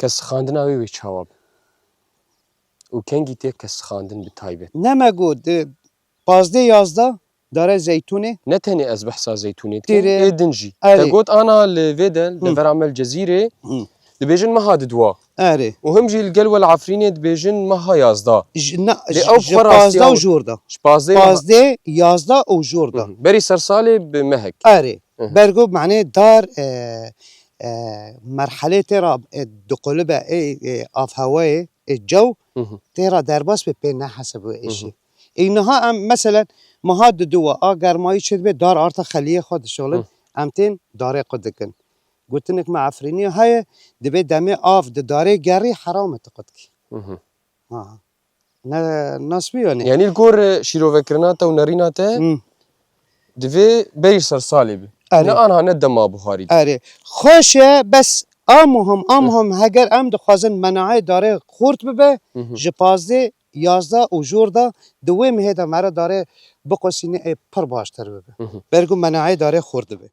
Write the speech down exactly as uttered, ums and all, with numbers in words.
Ke sixandina wê wê çawa be? Û kengî tê ke sixandin bi taybet? Nema got, e, pazdeh yazda dare zeytûnê. Ne tenê ez behsa zeytûnê dikim, Têrê. Ê din jî. Erê. Te got ana li vê de, li Hı. vera me li Cezîrê, Hı. dibêjin meha didwa. Erê. Û him jî li gel wel Efrînê dibêjin meha yazda. Ji, na, Lê ji, ew ji xwe rastiya pazdeh û wi- jorda. Ji pazdeh meha- Pazdeh, yazda û jorda. Hı hı. Berî ser salê bi mehek. Erê. Hı hı. Bergo manê dar, e, e, merhelê tê ra, e, diqolibe, e, e, avhewayê, e, cew, Hı hı. tê ra derbas be pê nehesibû êşî. Hı hı. Ê niha em, meselen, meha diduwa, a germayî çêdibe, dar arta xeliyê xwe dişolin, Hı. em tên darê qut dikin. Gotinek me Efrînî heye, dibê demê av di darê gerî, heram e tu qut kî. Hı hı. Ha. Ne, nasbî yanî. Yanî li gor, e, şîrovekirina te û nerîna te Hı. divê berî ser salê bi. Erê. Ne anha ne dema buharî. Erê. Xweş e, bes a muhim, a Hı. muhim heger em dixwazin menaê darê xurt bibe, Hı hı. ji pazdeh, yazda û jorda di wê mihê de mere darê biqosîne ê pir baştir bibe. Hı hı. Bergo menaê darê xurt dibe.